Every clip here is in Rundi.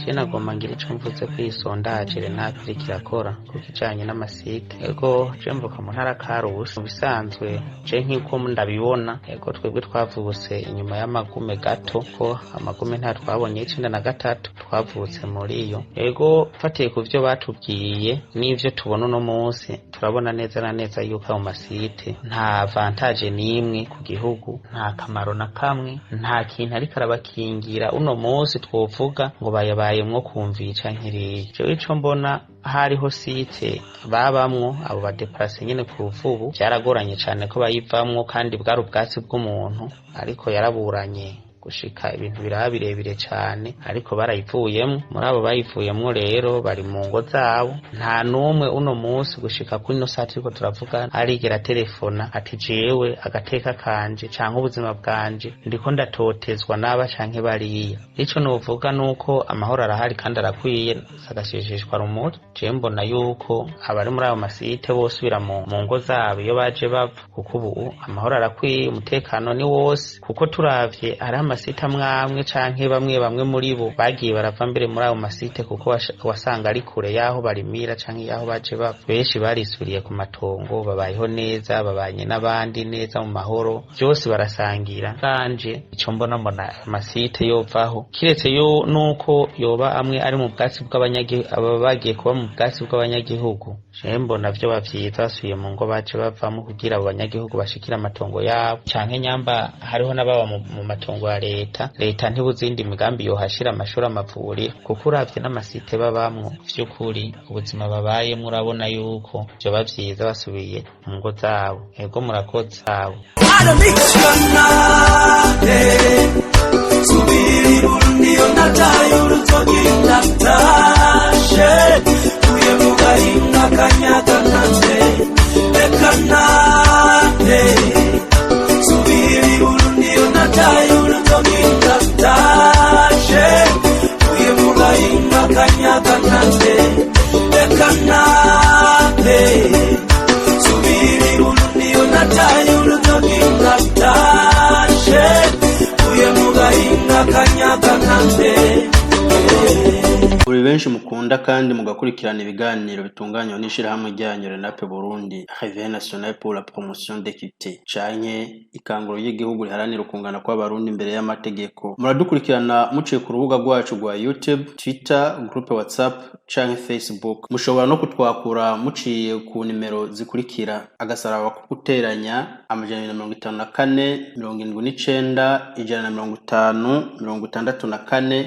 Je nagomba ngira ico mvuze ko iyi sondage RENAPE iriko irakora ku kijanye n'ama sites. Ego, je mvuka mu ntara Karusi. Mu bisanzwe je nk'uko ndabibona, ego, twebwe twavutse inyuma y'amagume gato, ko amagume nta twabonye 93, twavutse muri iyo. Ego, fatiye ku vyo batubwiye n'ivyo tubona uno munsi, turabona neza na neza yuko ayo ma sites nta avantage n'imwe ku gihugu, nta kamaro na kamwe, nta kintu ariko arabakingira uno munsi twovuga ngo bayabayemwo kumvica nkiriya. Jewe ico mbona, hariho site babamwo abo ba déplacés nyene ku Ruvubu, vyaragoranye cane ko bayivamwo, kandi bwari ubwatsi bw'umuntu, ariko yaraburanye gushika ibintu biraba birebire cane, ariko barayivuyemwo. Muri abo bayivuyemwo rero bari mu ngo zabo, nta n'umwe uno munsi gushika kuri ino saha turiko turavugana arigera telefona ati: "Jewe agateka kanje canke ubuzima bwanje ndiko ndatotezwa n'aba canke bariya." Ico novuga nuko amahoro arahari kandi arakwiye, sagashishishwa rumuri. Jewe mbona yuko abari muri ayo ma sites bosubira mu ngo zabo iyo baje bava, kuko ubu amahoro arakwiye, umutekano ni wose, kuko turavye hariho ama sites amwe amwe canke bamwe bamwe muri bo bagiye barava mbere muri ayo ma sites, kuko wasanga ari kure y'aho barimira canke y'aho baje bava. Benshi barisubiriye ku matongo, babayeho neza, babanye n'abandi neza mu mahoro, vyose barasangira. Kanje ico mbona, mbona ama sites yovaho, kiretse yo nuko yoba amwe ari mu bwatsi bw'abanyagihugu, aba bagiye kuba mu bwatsi bw'abanyagihugu. Jewe mbona vyoba vyiza basubiye mu ngo baje bavamo, kugira abo banyagihugu bashikire amatongo yabo, canke nyamba hariho n'ababa mu matongo ya leta, leta ntibuzindi migambi yohashira amashuri, amavuriro, kuko uravye n'ama sites babamwo, vy'ukuri ubuzima babayemwo urabona yuko vyoba vyiza basubiye mu ngo zabo. Ego, murakoze abo. Subiri Burundi, nataye urutoki ndatashe, uye mu gahinga kanyaga kanje, reka nate. Subiri Burundi, nataye urutoki ndatashe, uye mu gahinga kanyaga kanje, reka nate. Subiri Burundi, nataye urutoki ndatashe, uye mu gahinga kanyaga kanje. Muri benshi mukunda kandi mugakurikirana ibiganiro bitunganywa n'ishirahamwe ryanyu RENAPE Burundi, Réveil National pour la Promotion d'Équité, canke ikanguro ry'igihugu riharanira ukungana kw'Abarundi imbere y'amategeko. Muradukurikirana muciye ku rubuga rwacu rwa YouTube, Twitter, groupe WhatsApp canke Facebook. Mushobora no kutwakura muciye ku nimero zikurikira: agasaraba ko guteranya 254 79 150 64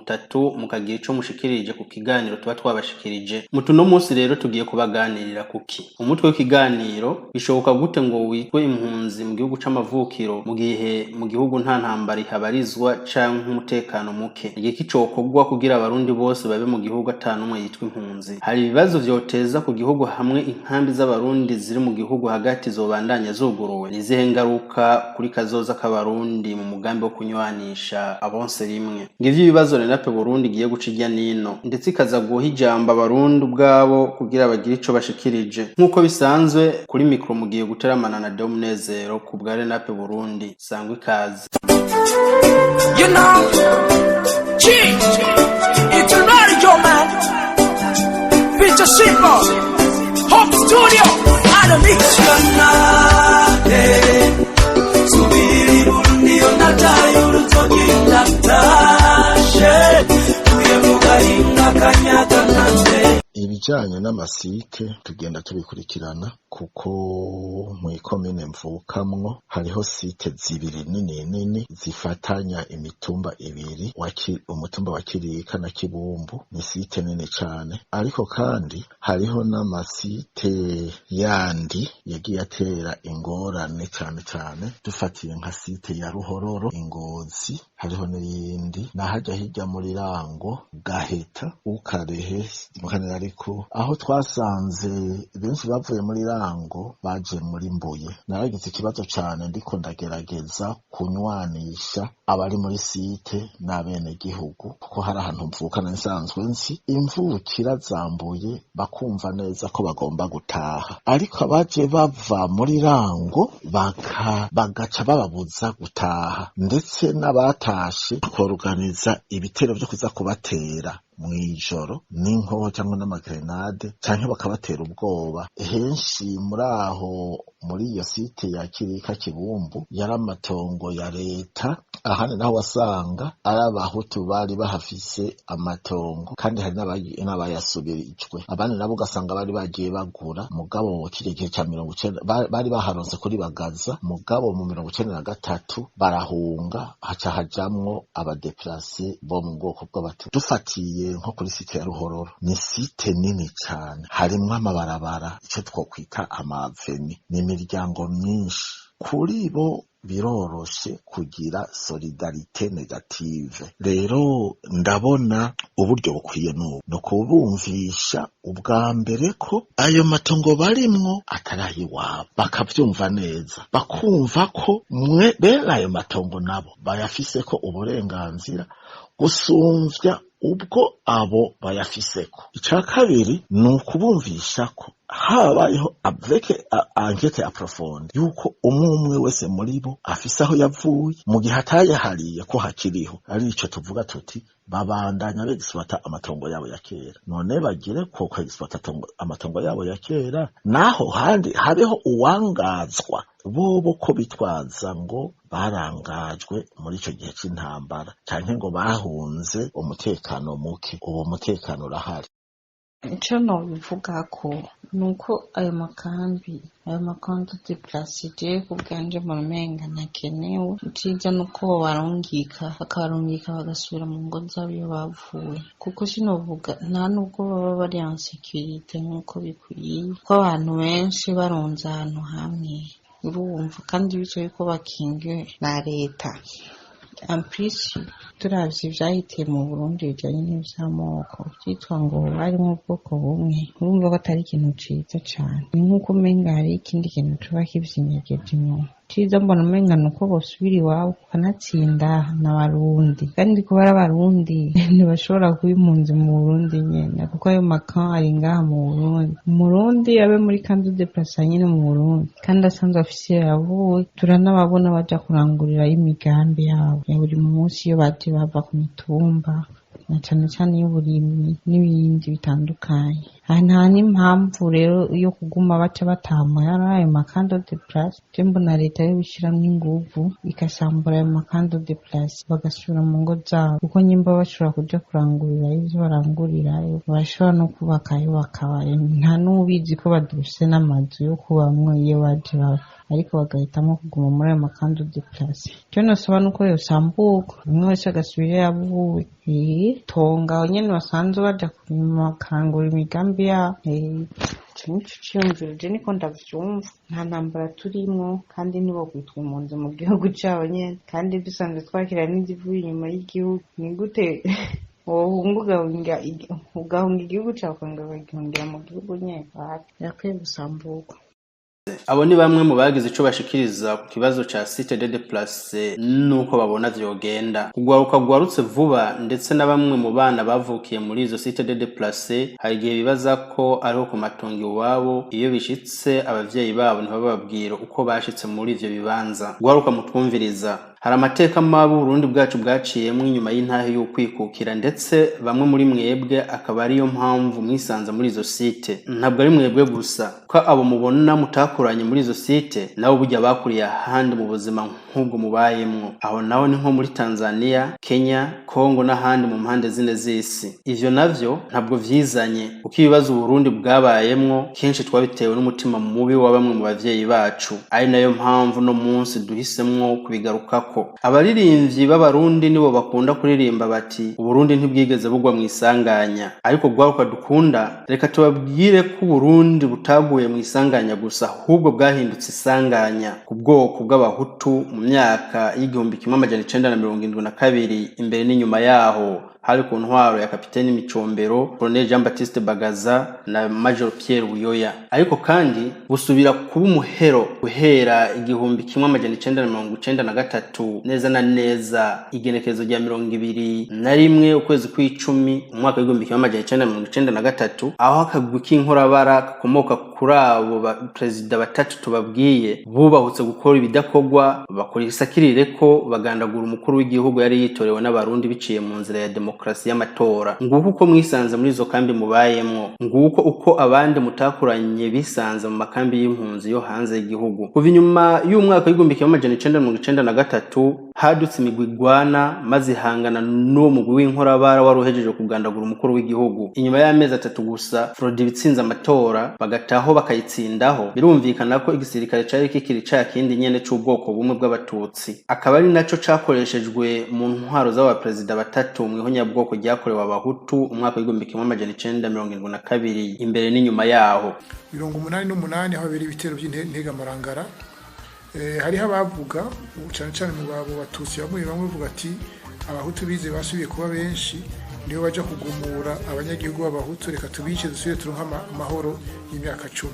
30, mukagira ico mushikirije ku kiganiro tuba twabashikirije. Mutuno munsi rero tugiye kubaganirira kuki? Umutwe w'ikiganiro: bishoboka gute ngo witwe impunzi mu gihugu c'amavukiro mu gihe mu gihugu nta ntambara ihabarizwa canke umutekano muke? Igiki cokorwa kugira Abarundi bose babe mu gihugu ata n'umwe yitwa impunzi? Hari ibibazo vyoteza ku gihugu hamwe inkambi z'Abarundi ziri mu gihugu hagati zobandanya zuguruwe? Ni izihe ngaruka kuri kazoza k'Abarundi mu mugambi wo kunywanisha abonse rimwe? Ngivyo ibibazo RENAPE Burundi igiye guca irya nino, ndetse ikaza guha ijambo Abarundi ubwabo kugira bagire ico bashikirije. Nk'uko bisanzwe, kuri mikro mugiye guteramana na Deo Munezero ku bwa RENAPE Burundi. Sangwa ikaze. You know, G, it's a radio man. Feature Simple, Home Studio, and a mix. Subiri Burundi, nataye urutoki ndatashe, uye mu gahinga kanyaga kanje. Ibijanye n'ama sites tugenda tubikurikirana, kuko mw'ikomine mvukamwo hariho site zibiri nini nini zifatanya imitumba ibiri, umutumba wa Kirika na Kibumbu. Ni site nini cane, ariko kandi hariho n'ama sites yandi yagiye atera ingorane cane cane, dufatiye nka site ya Ruhororo Ingozi, hariho n'iyindi naharya hirya muri Rango Gaheta Ukarehe mukanira, ariko aho twasanze benshi bavuye muri Rango baje muri Mbuye. Naragize ikibazo cane ndiko ndagerageza kunywanisha abari muri site n'abenegihugu, kuko hari ahantu mvukana nsanzwe nzi imvukira zambuye, bakumva neza ko bagomba gutaha, ariko abaje bava muri Rango bagaca bababuza gutaha, ndetse n'abatashe tukoruganiza ibitero vyo kuza kubatera. mw'ijoro n'inkoho cyangwa n'amagrenade, canke bakabatera ubwoba. Henshi muri aho muri iyo site ya Kirika Kibumbu yari amatongo ya leta, ahandi naho wasanga ari abahutu bari bahafise amatongo, kandi hari n'abayasubirijwe. Abandi nabo ugasanga bari bagiye bagura, mugabo kiriya gihe ca 90 bari baharonse kuri Bagaza, mugabo mu 93 barahunga, haca hajamwo abadeplase bo mu bwoko bw'abatutsi. Dufatiye nko kuri site ya Ruhororo, ni site nini cane, harimwo amabarabara, ico twokwita amaveni, ni imiryango myinshi. Kuri bo biroroshe kugira solidarité négative. Rero ndabona uburyo bukwiye nubu no kubumvisha ubwa mbere ko ayo matongo barimwo atari ayiwabo, bakavyumva neza, bakumva ko mwe bene ayo matongo nabo bayafiseko uburenganzira gusumvya ubwo abo bayafiseko. Ica kabiri ni ukubumvisha ko habayeho avec enquête approfondie yuko umwe umwe wese muri bo afise aho yavuye, mu gihe atayahariye ko hakiriho. Ari ico tuvuga tuti babandanya begisiwata amatongo yabo ya kera, none bagire ko kwegisiwata amatongo yabo ya kera, naho handi habeho uwangazwa bobo ko bitwaza ngo barangajwe muri ico gihe c'intambara canke ngo bahunze umutekano muke. Uwo mutekano urahari. Ico nobivugako ni uko ayo makambi, ayo ma camps de déplacés, jewe ku bwanje mbona umenga ntakenewe. Iciza nuko bobarungika, bakabarungika bagasubira mu ngo zabo iyo bavuye, kuko sinovuga nta nubwo baba bari en sécurité nkuko bikwiye, kuko abantu benshi barunze ahantu hamwe, urumva, kandi bicaye ko bakingiwe na leta. En plus turavye ivyahitiye mu Burundi bijanye n'ivy'amoko, vyitwa ngo barimwo ubwoko bumwe, urumva ko atari ikintu ciza cane, ni nkuko umenga hariho ikindi kintu coba kivyinyegeje inyuma. Iciza mbona umenga nuko bosubira iwabo, kanatsinda n'abarundi, kandi kuba ari abarundi ntibashobora kuba impunzi mu Burundi nyene, kuko ayo ma camps ari ngaha mu Burundi. Umurundi abe muri camp de déplacés nyene mu Burundi, kandi asanzwe afise iyo yavuye. Turanababona baja kurangurirayo imigambi yabo ya buri munsi iyo baje bava ku mitumba, na cane cane y'uburimyi n'ibindi bitandukanye. Aha nta n'impamvu rero yo kuguma baca bataha muri ayo ma camps de déplacés. Je mbona leta yobishiramwo inguvu, igasambura ayo ma camps de déplacés, bagasubira mu ngo zabo, kuko nyimba bashobora kuja kurangurirayo ivyo barangurirayo, barashobora no kubakayo bakabayo. Nta n'uwubizi ko badafise n'amazu yo kubamwo iyo baje bava, ariko bagahitamwo kuguma muri ayo ma camps de déplacés. Ico nosaba nuko yosamburwa, umwe wese agasubira iyo yavuye, tonga aho nyene basanzwe baja kurima bakarangura imigambi yabo. Ico nico ciyumviro, je niko ndavyumva. Nta ntambara turimwo, kandi ntibokwitwa impunzi mu gihugu cabo nyene, kandi dusanzwe twakira n'izivuye inyuma y'igihugu. Ni gute wohunga ugahunga igihugu cawe, ukongera ukagihungira mu gihugu nyene? Wapi, birakwiye gusamburwa. Abo ni bamwe mu bagize ico bashikiriza ku kibazo ca site de déplacés nuko babona vyogenda. Kugwaruka rwarutse vuba ndetse na bamwe mu bana bavukiye muri izo site de déplacés, hari igihe bibaza ko ariho ku matongo iwabo. Iyo bishitse abavyeyi babo ntibababwira uko bashitse muri ivyo bibanza. Gwaruka mutwumviriza, hari amateka mabi Uburundi bwacu bwaciyemwo inyuma y'intahe y'ukwikukira, ndetse bamwe muri mwebwe akaba ariyo mpamvu mwisanze muri izo site. Ntabwo ari mwebwe gusa, ko abo mubona mutakuranye muri izo site nabo burya bakuriye ahandi mu buzima nk'ubwo mubayemwo. Aho naho ni nko muri Tanzania, Kenya, Congo n'ahandi mu mpande zine z'isi. Ivyo navyo ntabwo vyizanye, kuko ibibazo Uburundi bwabayemwo kenshi twabitewe n'umutima mubi wa bamwe mu bavyeyi bacu, ari nayo mpamvu no munsi duhisemwo kubigarukako. Abaririmbyi b'abarundi nibo bakunda kuririmba bati Uburundi ntibwigeze bugwa mu isanganya. Ariko gwaruka dukunda, reka tubabwire ko Uburundi butaguye mu isanganya gusa, ahubwo bwahindutse isanganya ku bwoko bw'abahutu mu myaka y'1972, imbere n'inyuma yaho, hari ku ntwaro ya kapiteni Micombero, Colonel Jean Baptiste Bagaza na Major Pierre Buyoya. Ariko kandi busubira kuba umuhero guhera 1993, neza na neza igenekerezo rya 21 ukwezi kw'icumi umwaka w'1993, aho akagwi k'inkorabara gakomoka. Kuri abo perezida batatu tubabwiye bubahutse gukora ibidakorwa, bakora isakirire ko bagandagura umukuru w'igihugu yari yitorewe n'abarundi biciye mu nzira ya demokarasi y'amatora. Nguko uko mwisanze muri izo kambi mubayemwo, nguko uko abandi mutakuranye bisanze mu makambi y'impunzi yo hanze y'igihugu. Kuva inyuma y'umwaka w'1993 hadutse imigwi igwana maze ihangana n'uwo mugwi w'inkorabara wari uhejeje kugandagura umukuru w'igihugu. Inyuma y'amezi 3 gusa Frodi bitsinze amatora bagataho bakayitsindaho. Birumvikana ko igisirikare cari kikiri ca kindi nyene c'ubwoko bumwe bw'abatutsi, akaba ari naco cakoreshejwe mu ntwaro z'aba perezida batatu mu ihonyabwoko ryakorewe abahutu umwaka w'1972 imbere n'inyuma yaho. 88 aho habera ibitero by'integamarangara, hariho abavuga cyane cyane mu babo batutsi bamwe bamwe bavuga ati abahutu bize basubiye kuba benshi, nibo baja kugumura abanyagihugu b'abahutu, reka tubice dusubire turonke amahoro y'imyaka 10.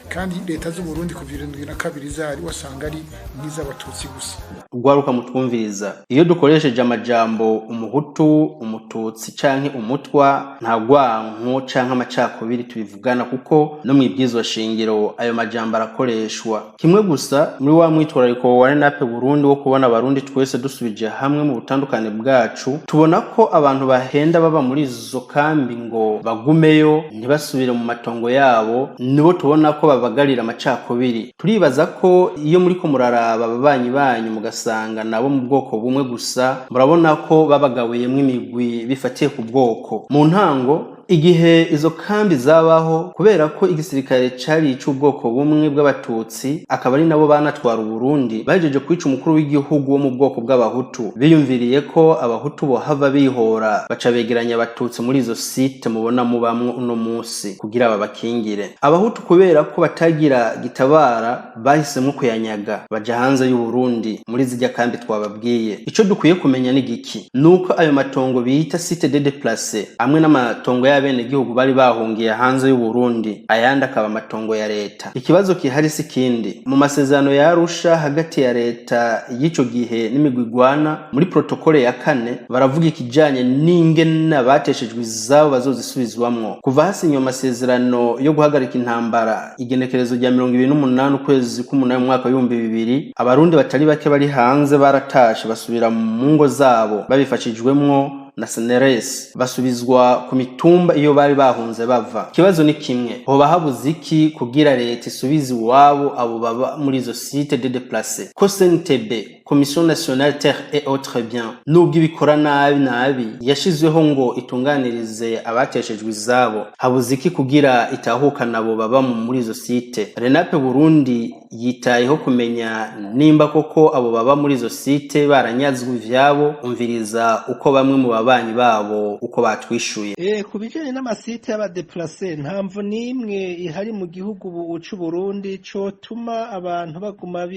Kandi leta z'u Burundi kuva 72 zari wasanga ari nk'iz'abatutsi gusa. Ugwaruka mutwumviriza, iyo dukoresheje amajambo umuhutu, umututsi canke umutwa, nta gwanko canke amacakubiri tubivugana, kuko no mw'ibwirizwa shingiro ayo majambo arakoreshwa. Kimwe gusa muri wa mwitwarariko wa RENAPE Burundi wo kubona abarundi twese dusubije hamwe mu butandukane bwacu, tubona ko abantu bahenda baba muri izo kambi ngo bagumeyo ntibasubire mu matongo yabo, nibo tubona ko babagarira amacakubiri. Turibaza ko iyo muriko muraraba ababanyi banyu mugasanga nabo mu bwoko bumwe gusa, murabona ko babagabuyemwo imigwi bifatiye ku bwoko. Mu ntango igihe izo kambi zabaho, kubera ko igisirikare cari ic'ubwoko bumwe bw'abatutsi, akaba ari nabo banatwara Uburundi, bahejeje kwica umukuru w'igihugu wo mu bwoko bw'abahutu, biyumviriye ko abahutu bohava bihora, baca begeranya abatutsi muri izo site mubona mubamwo uno musi kugira babakingire. Abahutu kubera ko batagira gitabara bahisemwo kuyanyaga, baja hanze y'Uburundi muri zirya kambi twababwiye. Ico dukwiye kumenya ni giki? Nuko ayo matongo bita site de déplacés, amwe n'amatongo y'abenegihugu bari bahungiye hanze y'Uburundi, ayandi akaba amatongo ya leta. Ikibazo kihari si kindi, mu masezerano ya Arusha hagati ya leta y'ico gihe n'imigwi igwana, muri protokole ya 4 baravuga ikijanye n'ingene abateshejwe izabo bazozisubizwamwo. Kuva hasinywe amasezerano yo guhagarika intambara igenekerezo rya 28 ukwezi k'umunani mu mwaka w'2000, abarundi batari bake bari hanze baratashe basubira mu ngo zabo babifashijwemwo na Seneres, basubizwa ku mitumba iyo bari bahunze bava. Ikibazo ni kimwe, hoba habuze iki kugira leta isubize iwabo abo baba muri izo site de déplacés? Ko CNTB, Commission Nationale Terre et Autres Biens, nubwo ibikora nabi nabi yashizweho ngo itunganirize abateshejwe izabo, habuze iki kugira itahukana abo baba muri izo site? RENAPE Burundi yitayeho kumenya nimba koko abo baba muri izo site baranyazwe ivyabo. Umviriza uko bamwe mu babanyi babo uko batwishuye. Ku bijanye n'amasite y'abadeplace, nta mvu n'imwe ihari mu gihugu ubu c'u Burundi cotuma abantu baguma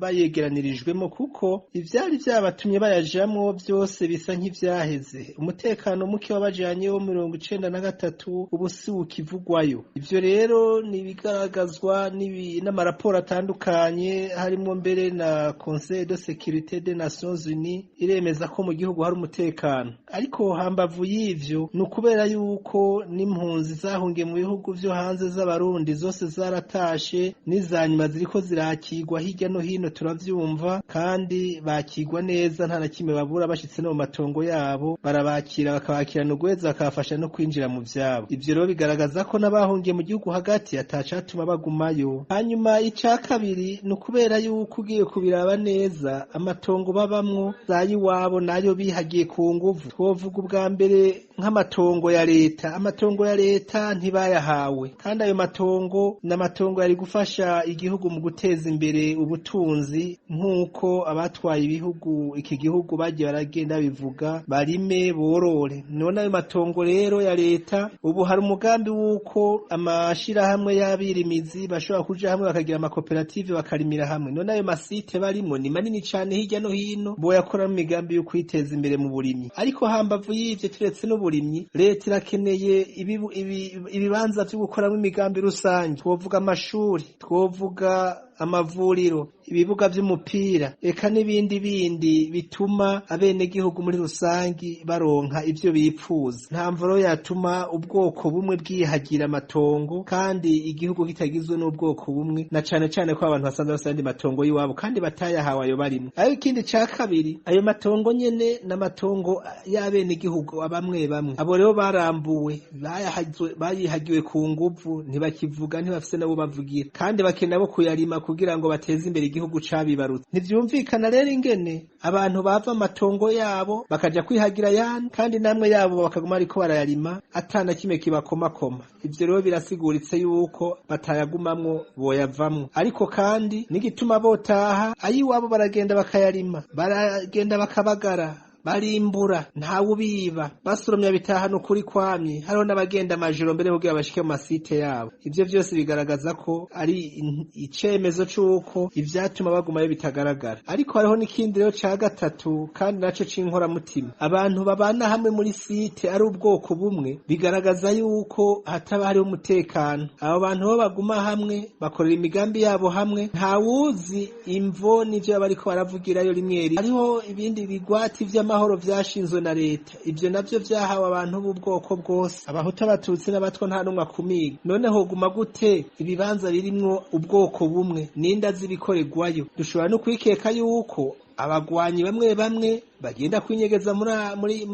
bayegeranirijwemo, kuko ivyari vyabatumye bayajamwo vyose bisa nk'ivyaheze. Umutekano muke wabajanye wo 93 ubu si ukivugwayo. Ivyo rero ni ibigaragazwa n'amaraporo atandukanye, harimwo mbere na Conseil de Sécurité des Nations Unies iremeza ko mu gihugu hari umutekano. Ariko hambavu y'ivyo, ni ukubera yuko n'impunzi zahungiye mu bihugu vyo hanze z'abarundi zose zaratashe, n'izanyuma ziriko zirakigwa hirya no hino turavyumva, kandi bakigwa neza nta na kimwe babura. Bashitse no mu matongo yabo barabakira, bakabakirana urweza, bakabafasha no kwinjira mu vyabo. Ivyo rero bigaragaza ko n'abahungiye mu gihugu hagati atacatuma bagumayo. Hanyuma ica kabiri ni ukubera yuko ugiye kubiraba neza, amatongo babamwo zayiwabo nayo bihagiye ku nguvu. Twovuga ubwa mbere nk'amatongo ya leta. Amatongo ya leta ntibayahawe, kandi ayo matongo ni amatongo yari gufasha igihugu mu guteza imbere ubutunzi, nk'uko abatwaye ibihugu iki gihugu bagiye baragenda bivuga, barime borore. None ayo matongo rero ya leta, ubu hari umugambi w'uko amashirahamwe y'abirimizi bashobora kuja hamwe bakagira amakoperative bakarimira hamwe. None ayo masite barimo ni manini cane hirya no hino, boyakoramo imigambi yo kwiteza imbere mu burimyi. Ariko hambavu y'ivyo, turetse n'uburimyi, leta irakeneye ibibanza vyo gukoramo imigambi rusange. Twovuga amashuri, twovuga amavuriro, ibibuga vy'umupira, eka n'ibindi bindi bituma abenegihugu muri rusangi baronka ivyo bipfuza. Nta mvuro yatuma ubwoko bumwe bwihagira amatongo kandi igihugu kitagizwe n'ubwoko bumwe, na cane cane ko abantu basanzwe bafise ayandi matongo y'iwabo kandi batayahawe ayo barimwo. Ayo ikindi ca kabiri, ayo matongo nyene n'amatongo y'abenegihugu bamwe bamwe. Abo rero barambuwe, bayihagiwe ku nguvu, ntibakivuga, ntibafise nabo bavugira, kandi bakeneye abo kuyarima kugira ngo bateze imbere igihugu cabibarutse. Ntivyumvikana rero ingene abantu bava amatongo yabo bakaja kwihagira ayandi, kandi namwe yabo bakaguma ariko barayarima atana kimwe kibakomakoma. Ivyo rero birasiguritse yuko batayagumamwo, boyavamwo. Ariko kandi n'igituma botaha, ayiwabo baragenda bakayarima, baragenda bakabagara, barimbura, ntawubiba, basoromya bitahana ukuri kwamye. Hariho n'abagenda amajoro mbere kugira bashike mu masite yabo. Ivyo vyose bigaragaza ko ari icemezo c'uko ivyatuma bagumayo bitagaragara. Ariko hariho n'ikindi rero ca gatatu, kandi naco c'inkoramutima. Abantu babana hamwe muri site ari ubwoko bumwe, bigaragaza yuko hataba hariho umutekano. Abo bantu bo baguma hamwe, bakorera imigambi yabo hamwe, ntawuzi imvo n'ivyo baba bariko baravugirayo rimwe rimwe. Hariho ibindi bigwati vy'amahoro vyashinzwe na leta, ivyo navyo vyahawe abantu b'ubwoko bwose, abahutu, abatutsi n'abatwa, nta n'umwe akumiga. None hoguma gute ibibanza birimwo ubwoko bumwe? Ninda z'ibikoregwayo? Dushobora no kwikeka yuko abagwanyi bamwe bamwe bagenda kwinyegeza muri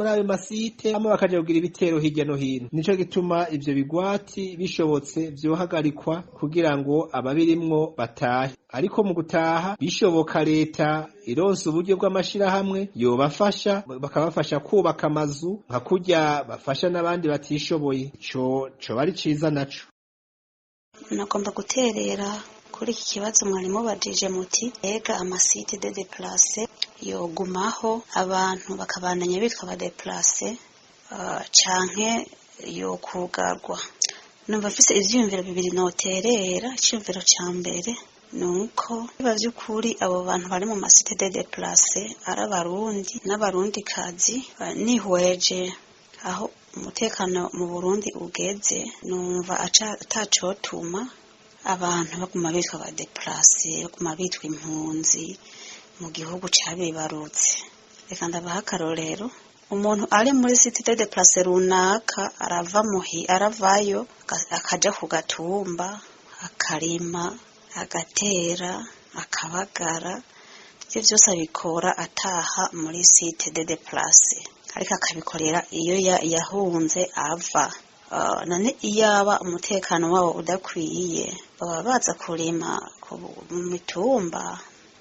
ayo masite, hama bakaja kugira ibitero hirya no hino. Nico gituma ivyo bigwati bishobotse vyohagarikwa kugira ngo ababirimwo batahe. Ariko mu gutaha, bishoboka leta ironse uburyo bw'amashirahamwe yobafasha, bakabafasha kubaka amazu nka kurya bafasha n'abandi batishoboye, ico coba ari ciza naco. Nagomba guterera kuri iki kibazo mwari mubajije muti: "Ega amasite de déplacés yogumaho, abantu bakabandanya bitwa aba déplacés, canke yokugarwa?" Numva mfise ivyiyumviro bibiri noterera. Iciyumviro ca mbere nuko biba vy'ukuri abo bantu bari mu masite de déplacés ari abarundi n'abarundikazi, nihweje aho umutekano mu Burundi ugeze, numva atacotuma abantu baguma bitwa aba déplacés, baguma bitwa impunzi mu gihugu cabibarutse. Reka ndabaha akarorero: umuntu ari muri site de déplacés runaka arava muhi, aravayo akaja ku gatumba, akarima, agatera, akabagara. Ivyo vyose abikora ataha muri site de déplacés, ariko akabikorera iyo yahunze ava. None iyaba umutekano wabo udakwiye, baba baza kurima mu mitumba?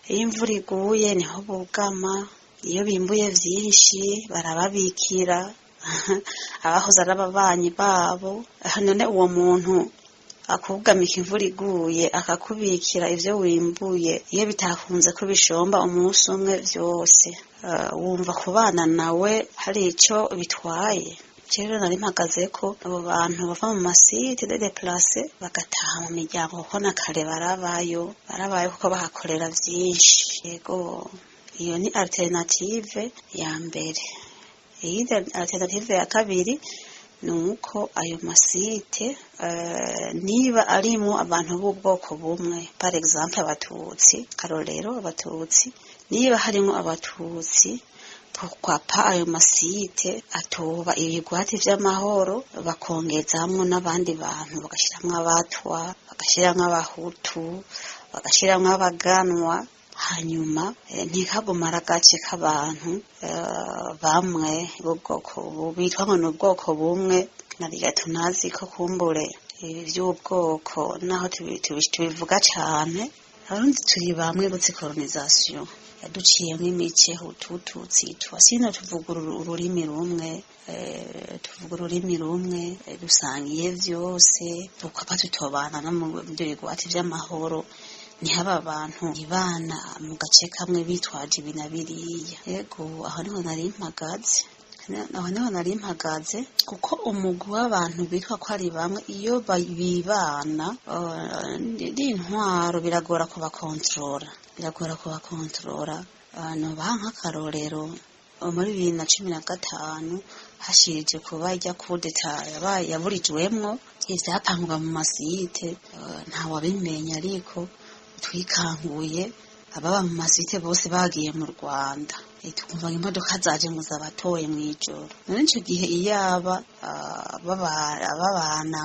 Iyo imvura iguye niho bugama, iyo bimbuye vyinshi barababikira abahoze ari ababanyi babo. None uwo muntu akugamika imvura iguye, akakubikira ivyo wimbuye, iyo bitakunze ko bishomba umunsi umwe vyose, wumva kubana nawe hari ico bitwaye? Rero nari mpagaze ko abo bantu bava mu masite de déplacés bagataha mu miryango, kuko na kare barabayo, barabayo kuko bahakorera vyinshi. Yego, iyo ni alternative ya mbere. Iyindi alternative ya kabiri ni uko ayo masite, niba arimwo abantu b'ubwoko bumwe, par exemple abatutsi, karorero abatutsi, niba harimwo abatutsi, pourquoi pas ayo masite atoba ibigwati vy'amahoro, bakongezamwo n'abandi bantu, bagashiramwo abatwa, bagashiramwo abahutu, bagashiramwo abaganwa, hanyuma ntikagumare agace k'abantu bamwe b'ubwoko bitwa ngo ni ubwoko bumwe. Narya tunazi ko kumbure ibi vy'ubwoko naho tubivuga cane, abarundi turi bamwe. Uretse colonisation yaduciyemwo imice, hutu, tutsi, twa, sino tuvuga ururimi rumwe, tuvuga ururimi rumwe, dusangiye vyose. Pourquoi tutobana no mu byo bigwati vy'amahoro, ntihaba abantu ibana mu gace kamwe bitwaje ibi na biriya? Yego, aho niho nari mpagaze, aho niho nari mpagaze, kuko umugwi w'abantu bitwa ko ari bamwe, iyo bibana n'intwaro, biragora kubakontorora, biragora kubakontorora. Nobaha nk'akarorero: muri 2015 hashirije kuba ijya kudeta yabaye yaburijwemwo, ivyapangwa mu masite ntawabimenya, ariko Twikanguye ababa mu masite bose bagiye mu Rwanda. Tukumva ngo imodoka zaje ngo zabatoye mw'ijoro. None ico gihe iyaba babana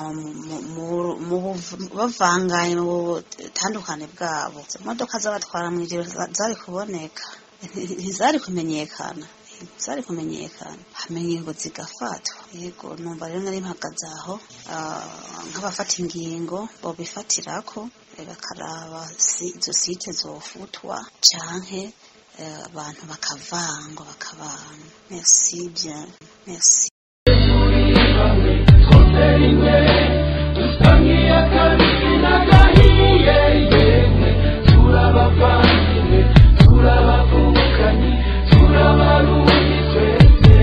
bavanganye mu butandukane bwabo, izo modoka zabatwara mw'ijoro zari kuboneka? Ntizari kumenyekana, zari kumenyekana hama ingingo zigafatwa. Yego, numva rero nari mpagaze aho, nk'abafata ingingo bobifatirako, bakaraba si izo site zofutwa canke abantu bakavangwa bakabana. Merci bien, merci. Dusangiye akabisi n'agahiye, yemwe turabavandimwe, turabavukanyi, turabarundi twese.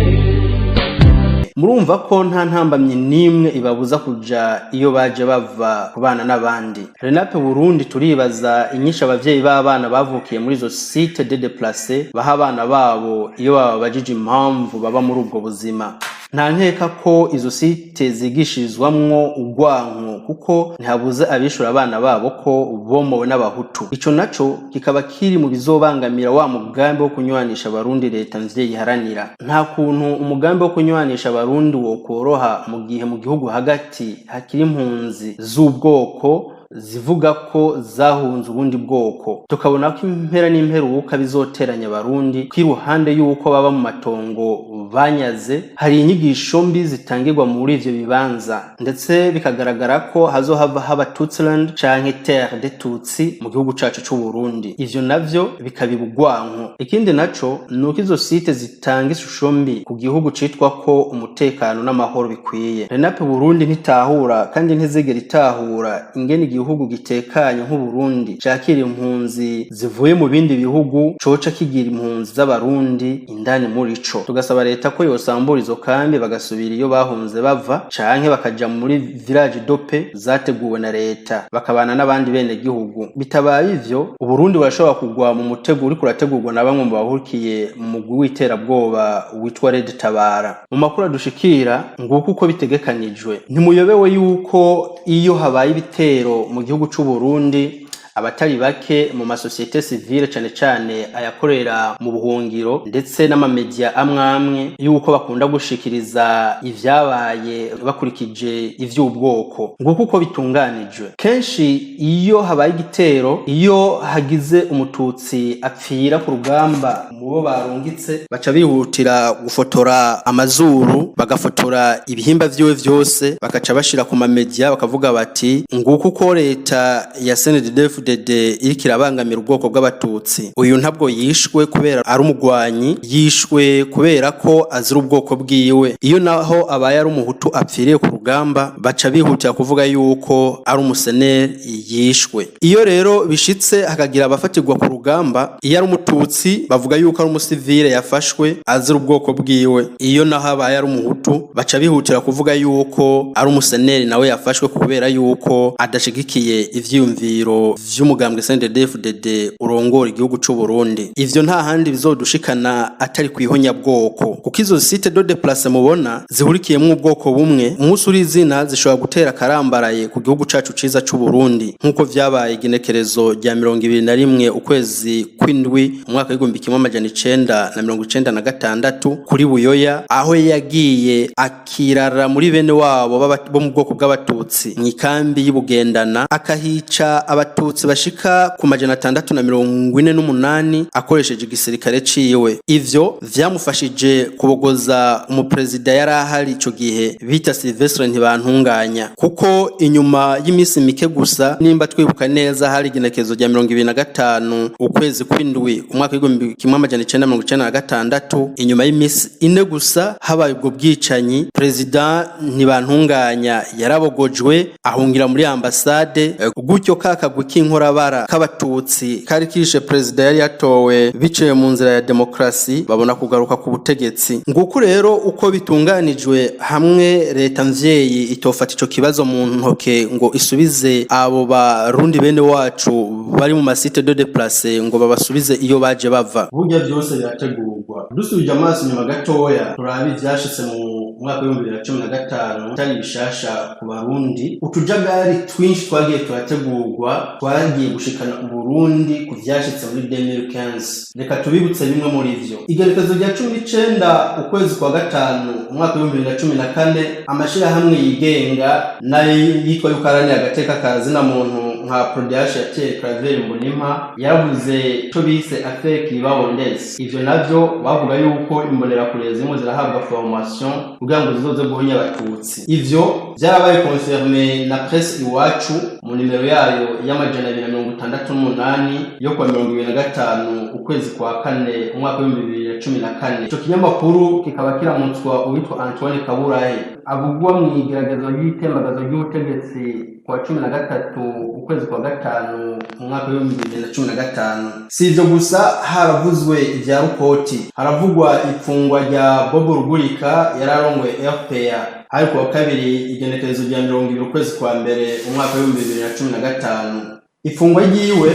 Murumva ko nta ntambamyi n'imwe ibabuza kuja iyo baje bava kubana n'abandi. Renape Burundi turibaza inyishu abavyeyi b'abana bavukiye muri izo site de déplacés baha abana babo iyo bababajije impamvu baba muri ubwo buzima. Nta nkeka ko izo site zigishirizwamwo urwanko, kuko ntihabuze abishura abana babo ko bomowe n'abahutu. Ico naco kikaba kiri mu bizobangamira wa mugambi wo kunywanisha abarundi leta mvyeyi iharanira. Nta kuntu umugambi wo kunywanisha abarundi wokoroha mu gihe mu gihugu hagati hakiri impunzi z'ubwoko zivuga ko zahunze ubundi bwoko, tukabona ko impera n'imperuka bizoteranya abarundi, ko iruhande y'uko baba mu matongo banyaze, hari inyigisho mbi zitangirwa muri ivyo bibanza, ndetse bikagaragara ko hazohava haba Tutsiland canke terre de Tutsi mu gihugu cacu c'u Burundi. Ivyo navyo bikabiba urwanko. Ikindi naco ni uko izo site zitanga ishusho mbi ku gihugu citwa ko umutekano n'amahoro bikwiye. Renape Burundi ntitahura kandi ntizigera itahura ingene igihugu gitekanye nk'Uburundi cakira impunzi zivuye mu bindi bihugu coca kigira impunzi z'abarundi indani muri co. Tugasaba leta ko yosambura izo kambi, bagasubira iyo bahunze bava, canke bakaja muri village de paix zateguwe na leta, bakabana n'abandi bene gihugu. Bitabaye ivyo, Uburundi burashobora kugwa mu mutego uriko urategurwa na bamwe mu bahurikiye mu mugwi w'iterabwoba witwa Red Tabara. Mu makuru adushikira, nguko uko bitegekanijwe. Ntimuyobewe yuko iyo habaye ibitero mu gihugu c'u Burundi, abatari bake mu masosiyete sivile, cane cane ayakorera mu buhungiro, ndetse n'amamedia amwe amwe, yuko bakunda gushikiriza ivyabaye bakurikije ivy'ubwoko. Nguko uko bitunganijwe. Kenshi iyo habaye igitero, iyo hagize umututsi apfira ku rugamba mu bo barungitse, baca bihutira gufotora amazuru, bagafotora ibihimba vyiwe vyose, bakaca bashira ku mamedia, bakavuga bati: "Nguko uko leta ya CNDD-FDD iriko irabangamira ubwoko bw'abatutsi. Uyu ntabwo yishwe kubera ari umugwanyi, yishwe kubera ko azira ubwoko bwiwe." Iyo naho abaye ari umuhutu apfiriye ku rugamba, baca bihutira kuvuga yuko ari umuseneri yishwe. Iyo rero bishitse hakagira abafatirwa ku rugamba, iyo ari umututsi bavuga yuko ari umusivile yafashwe azira ubwoko bwiwe. Iyo naho abaye ari umuhutu, baca bihutira kuvuga yuko ari umuseneri nawe yafashwe kubera yuko adashigikiye ivyiyumviro vy'umugambwe CNDD-FDD urongora igihugu c'u Burundi. Ivyo nta handi bizodushikana atari kwihonyabwoko, kuko izo site de déplacés mubona zihurikiyemwo ubwoko bumwe, umunsi uri izina zishobora gutera akarambaraye ku gihugu cacu ciza c'u Burundi, nk'uko vyabaye igenekerezo rya 21 ukwezi kw'indwi umwaka w'1996 kuri Buyoya, aho yagiye akirara muri bene wabo bo mu bwoko bw'abatutsi mw'ikambi y'Ibugendana, akahica abatutsi bashika ku 648 akoresheje igisirikare ciwe. Ivyo vyamufashije kubogoza umuperezida yari ahari ico gihe bita Sylvestre Ntibantunganya, kuko inyuma y'imisi mike gusa, nimba twibuka neza, hari igenekerezo rya 25 ukwezi kw'indwi umwaka w'1996, inyuma y'imisi 4 gusa habaye ubwo bwicanyi, perezida Ntibantunganya yarabogojwe ahungira muri ambasade. Gutyo kakagwi k'inkorabara k'abatutsi kari kishe perezida yari yatowe biciye mu nzira ya demokrasi babona kugaruka ku butegetsi. Nguko rero uko bitunganijwe. Hamwe leta mvyeyi itofata ico kibazo mu ntoke ngo isubize abo barundi bene wacu bari mu masite de déplacés, ngo babasubize iyo baje bava, burya byose birategurwa. Dusubije amaso inyuma gatoya, turabe ivyashitse mu umwaka w'2015 atari bishasha ku Barundi. Utujagari twinshi twagiye turategurwa twagiye gushikana Uburundi ku vyashitse muri 2015. Reka tubibutse bimwe muri vyo. Igerekezo rya 19 ukwezi kwa gatanu umwaka w'2014, amashirahamwe yigenga nayo yitwa yuko aharanira agateka ka zina muntu nka Prodehash ya Pierre Claver Mbonimpa yaravuze ico bise affaire Kibabondesi. Ivyo navyo bavuga yuko imbonerakure zimwe zirahabwa formation kugira ngo zizoze guhonya Abatutsi. Ivyo vyarabaye confirmé na Presse Iwacu mu nimero yayo y'268 yo kuwa 25 ukwezi kwa kane umwaka w'2014. Ico kinyamakuru kikaba kiramutswa uwitwa Antoine Kaburahe, avugwa mu igeragezwa ry'itembagazo ry'ubutegetsi kuwa 13 ukwezi kwa gatanu umwaka w'2015. Si ivyo gusa, haravuzwe ivya Rukoti, haravugwa ifungwa rya Bob Rugurika yari arongoye RPA. Hari kuwa kabiri, igenekerezo rya 20 ukwezi kwa mbere umwaka w'2015. Ifungwa ryiwe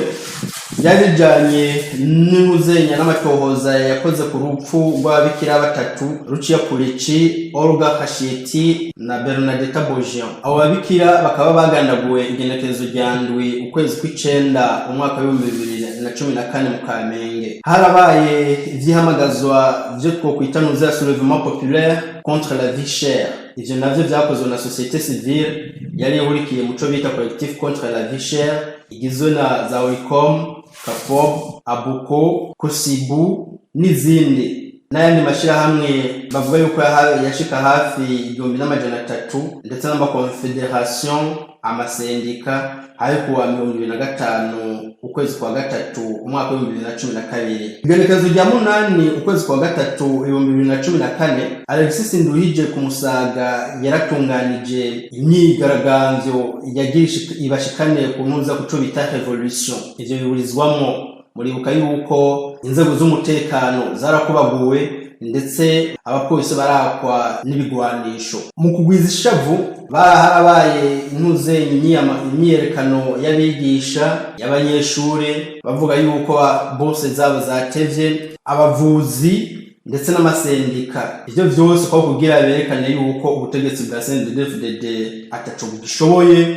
ryari rijanye n'intuzenya n'amatohoza yakoze ku rupfu rw'ababikira batatu, Lucia Puleci, Olga Hasheti na Bernadetta Bogian. Abo babikira bakaba bagandaguwe igenekerezo rya 7 ukwezi kw'icenda umwaka w'2014 mu Kamenge. Harabaye ivyihamagazwa vyo twokwita nuza soulèvement populaire contre la vie chère. Ivyo navyo vyakozwe na société civile yari ihurikiye muco bita Collectif contre la vie chère, igizwe na za Olicom, Kafob, Abuko, Kosibu n'izindi, n'ayandi mashirahamwe bavuga yuko yashika hafi 1300, ndetse n'amakonfederation, amasendika. Hari kuwa 25 ukwezi kwa gatatu umwaka w'2012. Igenekerezo rya 8 ukwezi kwa gatatu 2014, Alexis Nduhije ku Musaga yaratunganije imyigaragambyo yagira ibashikane ku ntuza kuco bita révolution. Ivyo biburizwamwo. Muribuka yuko inzego z'umutekano zarakubaguwe, ndetse abapolisi barakwa n'ibigwanisho mu kugwiza ishavu. Baraharabaye intuze imyiyerekano y'abigisha, y'abanyeshure, bavuga yuko bose zabo zatevye, abavuzi ndetse n'amasendika. Ivyo vyose kwa kugira berekane yuko ubutegetsi bwa CNDD-FDD ataco bugishoboye,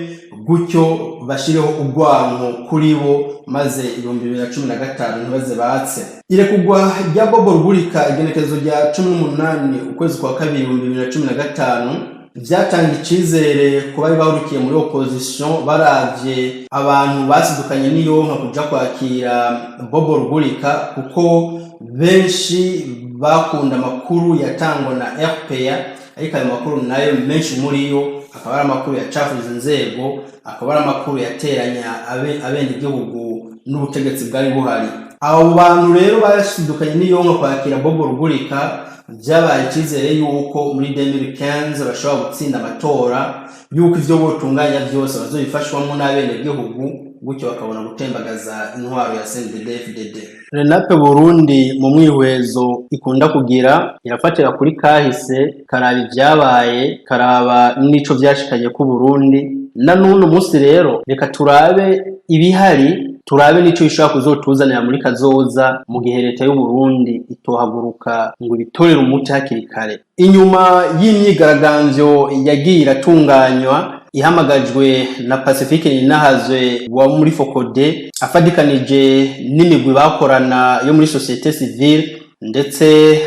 gutyo bashireho urwanko kuri bo, maze 2015 ntibaze batse. Irekugwa rya Bobo Rugurika igenekerezo rya 18 ukwezi kwa kabiri 2015 vyatanga icizere ku bari bahurikiye muri opposition. Baravye abantu basidukanye n'iyonka kuja kwakira Bobo Rugurika, kuko benshi bakunda amakuru yatangwa na RPA, ariko ayo makuru nayo menshi muri yo akaba ari amakuru yacafuza inzego, akaba ari amakuru yateranya abenegihugu n'ubutegetsi bwari buhari. Abo bantu rero basidukanye n'iyonka kwakira Bobo Rugurika, vyabaye icizere yuko muri 2015 bashobora gutsinda amatora, yuko ivyo botunganya vyose bazobifashwamwo n'abenegihugu, gutyo bakabona gutembagaza intwaro ya CNDD-FDD. Renape Burundi mu mwihwezo ikunda kugira irafatira kuri kahise, karaba ivyabaye, karaba n'ico vyashikanye ku Burundi na n'uno musi. Rero reka turabe ibihari, turabe n'ico bishobora kuzotuzanira muri kazoza mu gihe leta y'u Burundi itohaguruka ngo ibitorere umuti hakiri kare. Inyuma y'imyigaragambyo yagiye iratunganywa ihamagajwe na Pacifique Ninahazwe wa muri Fokode, afadikanije n'imigwi bakorana yo muri société civile, ndetse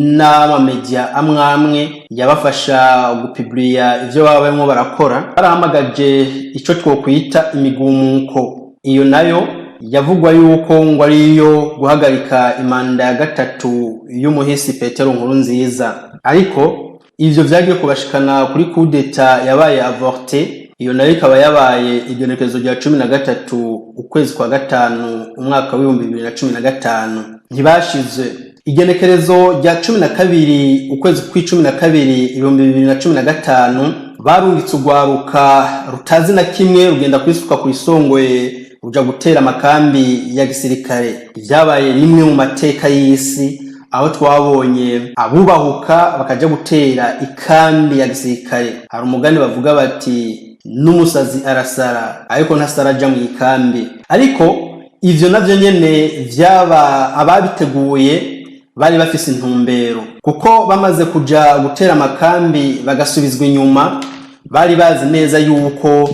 n'amamedia amwe amwe yabafasha gupubliya ivyo baba barimo barakora, barahamagaje ico twokwita imigumuko. Iyo nayo yavugwa yuko ngo ariyo guhagarika imanda ya gatatu y'umuhisi Petero Nkurunziza, ariko ivyo vyagiye kubashikana kuri coup d'état yabaye avorté. Iyo nayo ikaba yabaye igenekerezo rya 13 ukwezi kwa gatanu umwaka w'2015. Ntibashize igenekerezo rya 12 ukwezi kw'icumi na kabiri 2015, barungitse urwaruka rutazi na kimwe rugenda kwisuka ku isongoye, ruja gutera amakambi ya gisirikare. Vyabaye rimwe mu mateka y'isi aho twabonye abubahuka bakaja gutera ikambi ya gisirikare. Hari umugani bavuga bati: "N'umusazi arasara, ariko ntasara aja mu ikambi." Ariko ivyo navyo nyene vyaba ababiteguye Bari bafise intumbero, kuko bamaze kuja gutera amakambi bagasubizwa inyuma, bari bazi neza yuko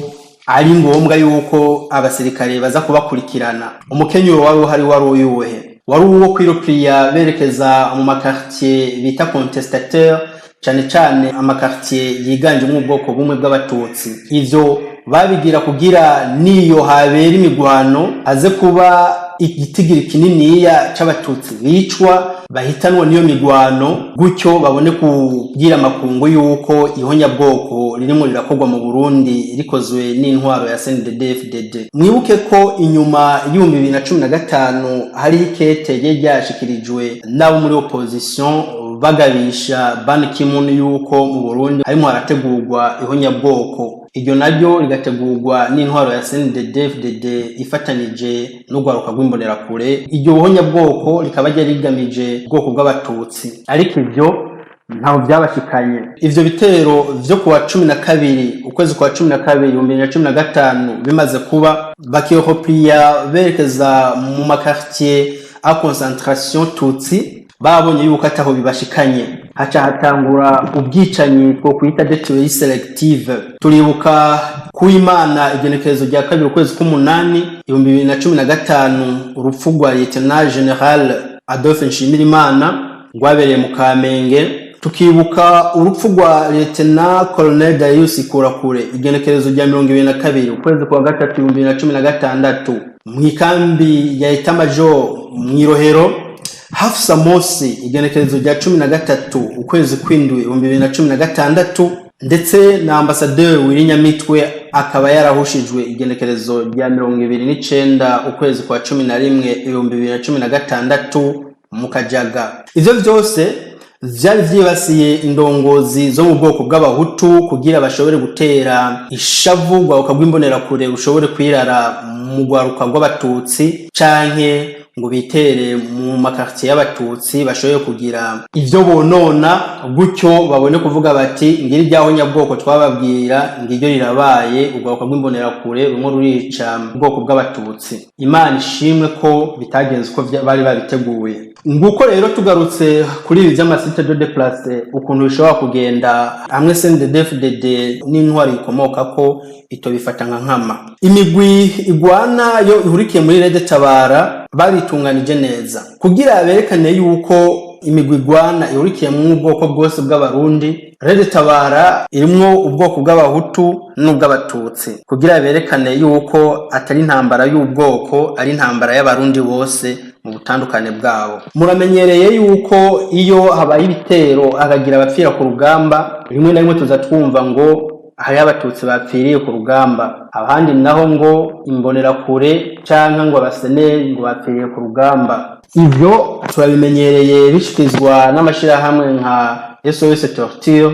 ari ngombwa yuko abasirikare baza kubakurikirana. Umukenyuro wari uhari wari uyuhe? Wari uwo kwiropriya berekeza mu maquartier bita contestataire, cane cane amaquartier yiganjemwo ubwoko bumwe bw'Abatutsi. Ivyo babigira kugira niyo habera imigwano haze kuba igitigiri kininiya c'Abatutsi bicwa, bahitanwa n'iyo migwano, gutyo babone kubwira amakungu yuko ihonyabwoko ririmo rirakorwa mu Burundi rikozwe n'intwaro ya CNDD-FDD. Mwibuke ko inyuma y'2015 hariho ikete ryari ryashikirijwe n'abo muri opposition bagabisha Ban Ki-moon yuko mu Burundi harimo harategurwa ihonyabwoko, iryo naryo rigategurwa n'intwaro ya CNDD-FDD ifatanije n'urwaruka rw'Imbonerakure. Iryo honyabwoko rikaba ryari rigamije ubwoko bw'Abatutsi, ariko ivyo ntaho byabashikanye. Ivyo bitero vyo kuwa 12 ukwezi kwa 12 2015 bimaze kuba, bakiropriya berekeza mu maquartier à concentration tutsi, babonye yuko ataho bibashikanye, haca hatangura ubwicanyi bwo kwita des tueries sélectives. Turibuka kuw'Imana igenekerezo rya 2 ukwezi k'umunani 2015, urupfu rwa Lieutenant Général Adolphe Nshimirimana rwabereye mu Kamenge. Tukibuka urupfu rwa Lieutenant Colonel Darius Kurakure igenekerezo rya 22 ukwezi kwa gatatu 2016 mu ikambi ya État-Major mw'Irohero. Hafsa Mosi igenekerezo rya 13 ukwezi kw'indwi 2016, ndetse na ambasaderi Willy Nyamitwe akaba yarahushijwe igenekerezo rya 29 ukwezi kwa 11 2016 mu Kajaga. Ivyo vyose vyari vyibasiye indongozi zo mu bwoko bw'Abahutu kugira bashobore gutera ishavu rwaruka rw'Imbonerakure rushobore kwirara mu rwaruka rw'Abatutsi, canke ngo bitere mu maquartier y'Abatutsi bashobore kugira ivyo bonona, gutyo babone kuvuga bati: "Ngira iryaho nyabwoko twababwira, ngiryo rirabaye, urwaruka rw'Imbonerakure rumwe rurica ubwoko bw'Abatutsi." Imana ishimwe ko bitagenze uko bari babiteguye. Nguko rero tugarutse kuri ibi vy'amasite de déplacés, ukuntu bishobora kugenda hamwe CNDD-FDD n'intwari ikomokako itobifata nka nkama. Imigwi igwana yo ihurikiye muri RED Tabara baritunganije neza kugira berekane yuko imigwi igwana ihurikiyemwo ubwoko bwose bw'Abarundi. RED Tabara irimwo ubwoko bw'Abahutu n'ubw'Abatutsi, kugira berekane yuko atari intambara y'ubwoko, ari intambara y'Abarundi bose mu butandukane bwabo. Muramenyereye yuko iyo habaye ibitero hakagira abapfira ku rugamba, rimwe na rimwe tuza twumva ngo hariho Abatutsi bapfiriye ku rugamba, abandi naho ngo Imbonerakure canke ngo abaseneri ngo bapfiriye ku rugamba. Ivyo turabimenyereye bishikirizwa n'amashirahamwe nka SOS Torture,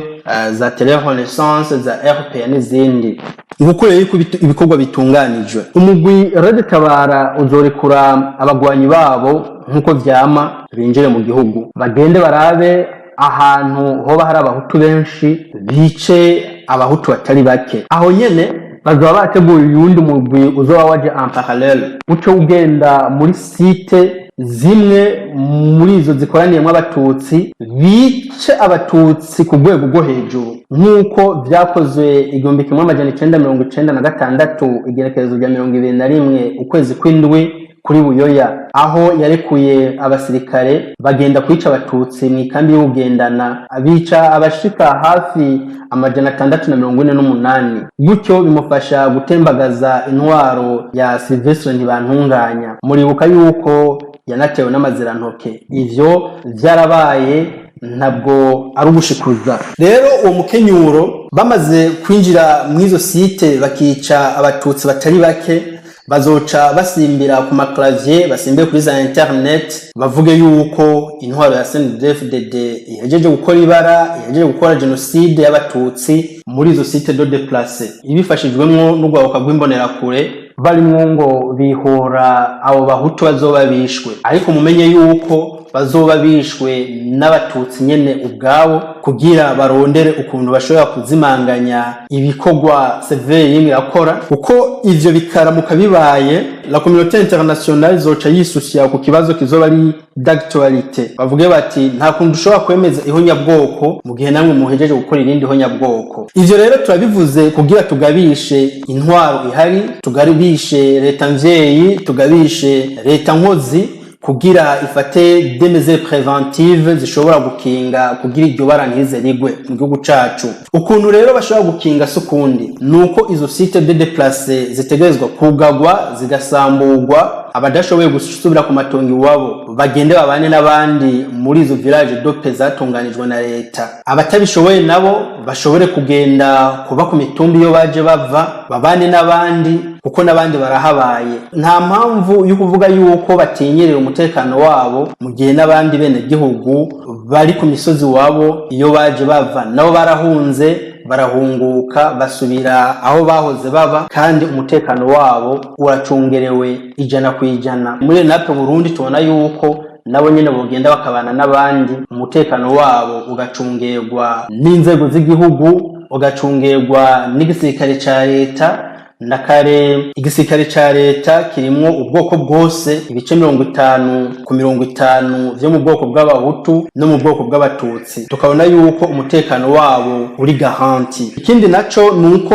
za Télé Renaissance, za RPA n'izindi. Nguko rero yuko ibikorwa bitunganijwe, umugwi Red Tabara uzorekura abagwanyi babo nk'uko vyama, binjire mu gihugu, bagende barabe ahantu hoba hari Abahutu benshi, bice Abahutu batari bake. Aho nyene bazaba bateguye uyundi mugwi uzoba waje en parallèle, uco ugenda muri site zimwe muri izo zikoraniyemwo Abatutsi, bice Abatutsi ku rwego rwo hejuru, nk'uko vyakozwe 1996 igerekerezo rya 21 ukwezi kw'indwi kuri Buyoya, aho yarekuye abasirikare bagenda kwica Abatutsi mu ikambi y'Ubugendana, abica abashika hafi 648, gutyo bimufasha gutembagaza intwaro ya Sylvestre Ntibantunganya. Muribuka yuko yanatewe n'amazirantoke. Ivyo vyarabaye, ntabwo ari ugushikuza. Rero uwo mukenyuro, bamaze kwinjira mw'izo site bakica Abatutsi batari bake, bazoca basimbira ku maclavier, basimbire kuri za internet, bavuge yuko intwaro ya CNDD-FDD ihejeje gukora ibara, ihejeje gukora génocide y'Abatutsi muri izo site de déplacés, ibifashijwemwo n'urwaruka rw'Imbonerakure barimwo ngo bihora abo Bahutu bazoba bishwe. Ariko mumenye yuko bazoba bishwe n'abatutsi nyene ubwabo, kugira barondere ukuntu bashobora kuzimanganya ibikorwa CVR irimo irakora. Kuko ivyo bikaramuka bibaye, la communauté internationale izoca yisusiya ku kibazo kizoba ari d'actualité, bavuge bati: "Nta kuntu ushobora kwemeza ihonyabwoko mu gihe namwe muhejeje gukora irindi honyabwoko." Ivyo rero turabivuze kugira tugabishe intwaro ihari, tugabishe leta mvyeyi, tugabishe leta nkozi, kugira ifate des mesures préventives zishobora gukinga kugira iryo bara ntize rigwe mu gihugu cacu. Ukuntu rero bashobora gukinga si ukundi, nuko izo site de déplacés zitegerezwa kugagwa, zigasamburwa. Abadashoboye gusubira ku matongo iwabo bagende babane n'abandi muri izo village de paix zatunganijwe na leta. Abatabishoboye nabo bashobore kugenda kuba ku mitumba iyo baje bava, babane n'abandi, kuko n'abandi barahabaye. Nta mpamvu yo kuvuga yuko batinyirira umutekano wabo mu gihe n'abandi bene gihugu bari ku misozi wabo iyo baje bava, nabo barahunze, barahunguka, basubira aho bahoze baba, kandi umutekano wabo uracungerewe 100%. Muri Renape Burundi tubona yuko nabo nyene bogenda bakabana n'abandi, umutekano wabo ugacungerwa n'inzego z'igihugu, ugacungerwa n'igisirikare ca leta. Na kare igisirikare ca leta kirimwo ubwoko bwose, ibice 50 ku 50 vyo mu bwoko bw'abahutu no mu bwoko bw'abatutsi, tukabona yuko umutekano wabo uri garanti. Ikindi naco ni uko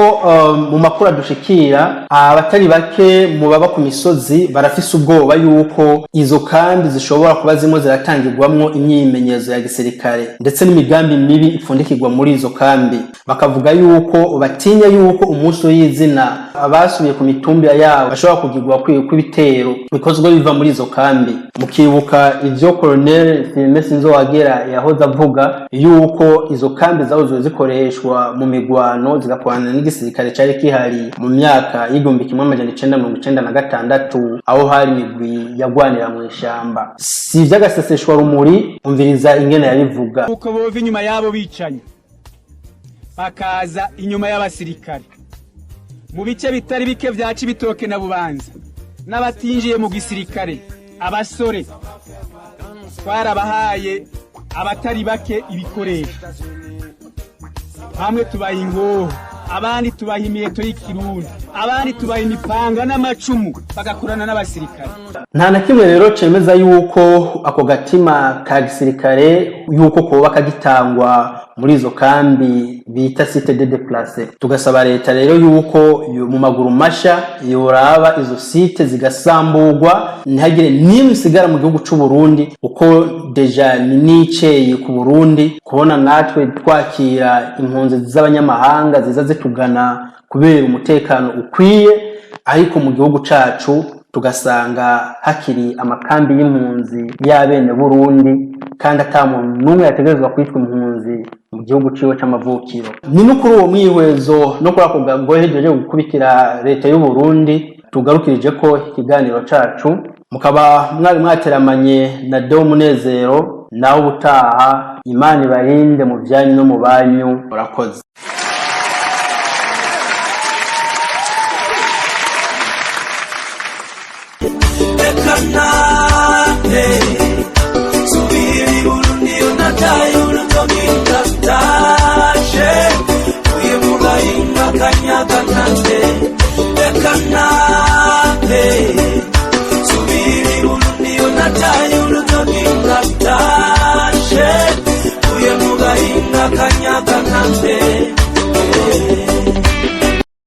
mu makuru adushikira, abatari bake mu baba ku misozi barafise ubwoba yuko izo kandi zishobora kuba zimwe ziratangirwamwo imyimenyerezo ya gisirikare, ndetse n'imigambi mibi ipfundikirwa muri izo kambi. Bakavuga yuko batinya yuko umunsi w'izina abasubiye ku mitumba yabo bashobora kugirwa kw'ibitero bikozwe biva muri izo kambi. Mukibuka ivyo Colonel Firmin Sinzowagera yahoze avuga, yuko izo kambi zahoze zikoreshwa mu migwano, zigakorana n'igisirikare cari kihari mu myaka y'1996, aho hari imigwi yagwanira mu ishamba. Si ivy'agaseseshwa rumuri, umviriza ingene yabivuga. Uko bova inyuma y'abo bicanyi bakaza inyuma y'abasirikare mu bice bitari bike vya Cibitoke na Bubanza, n'abatinjiye mu gisirikare, abasore twarabahaye abatari bake ibikoresho. Bamwe tubaha ingoho, abandi tubaha imiheto y'ikirundi, abandi tubaha imipanga n'amacumu, bagakorana n'abasirikare. Nta na kimwe rero cemeza yuko ako gatima ka gisirikare yuko koba kagitangwa muri izo kambi bita site de déplacés. Tugasaba leta rero yuko mu maguru masha yoraba izo site zigasamburwa, ntihagire n'imwe isigara mu gihugu c'u Burundi, kuko déjà ni niceye ku Burundi kubona natwe twakira impunzi z'abanyamahanga ziza zitugana kubera umutekano ukwiye, ariko mu gihugu cacu tugasanga hakiri amakambi y'impunzi y'abene Burundi, kandi ata muntu n'umwe yategerezwa kwitwa impunzi mu gihugu ciwe c'amavukiro. Ni no kuri uwo mwihwezo no kuri ako gagohe hejeje gukubitira leta y'u Burundi tugarukirije ko ikiganiro cacu. Mukaba mwari mwateramanye na Deo Munezero. Naho ubutaha, Imana ibarinde mu vyanyu no mu banyu. Murakoze. Reka ntahe, subira i Burundi, unataye urutoki ndatashe, uye mu gahinga kanyaga nande. Reka ntahe, subira i Burundi, unataye urutoki ndatashe, uye mu gahinga kanyaga nande.